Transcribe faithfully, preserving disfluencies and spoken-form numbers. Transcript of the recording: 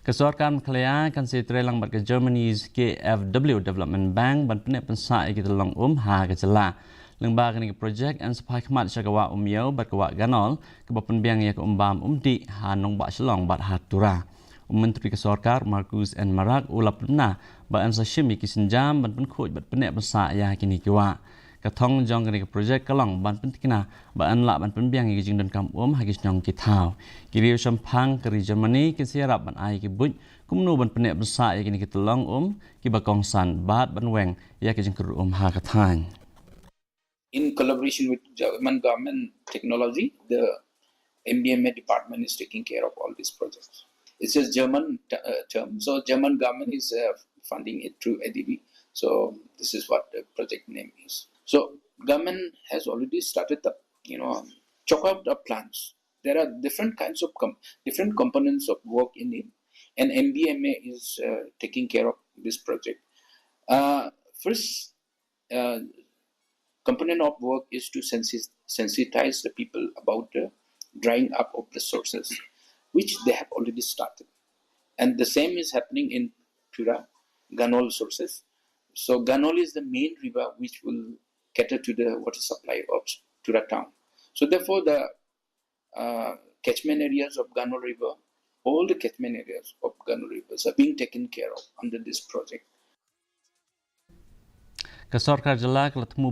Ka sorkar Meghalaya kan sa trei lang bad ka Germany's K F W Development Bank ban pynneh pynsah ïa ki tyllong um ha ka jylla. Lyngba kane ka projek yn sa phai khmat sha ka wah Umiew bad ka wah Ganol, kaba pynbiang ïa ka um bam um dih ha nongbah Shillong bad ha Tura. U Myntri ka sorkar Marcuise N Marak u la pynbna ba yn sa shim ïa ki sienjam ban pynkhuid bad pynneh pynsah ïa kine ki wah. Ka thong jong kane ka projek ka long ban pyntikna ba yn lah ban pynbiang ïa ki jingdonkam um ha ki shnong ki thaw. Ki riew shemphang ka ri Germany kin sa ïarap ban ai ki buit kumno ban pynneh pynsah ïa kine ki tyllong um kiba kongsan bad ban weng ïa ki jingkyrduh um ha ka thaiñ. In collaboration with German government technology, the M D M A department is taking care of all these projects. It's just German t- uh, term. So German government is uh, funding it through A D B. So this is what the project name is. So government has already started the, you know, chalk out the plans. There are different kinds of com- different components of work in it, and M D M A is uh, taking care of this project. Uh, first uh, component of work is to sensi- sensitize the people about the drying up of the sources, which they have already started. And the same is happening in Tura, Ganol sources. So Ganol is the main river which will cater to the water supply of Tura town. So therefore, the uh, catchment areas of Ganol River, all the catchment areas of Ganol Rivers are being taken care of under this project. Ka sorkar jylla ka la thmu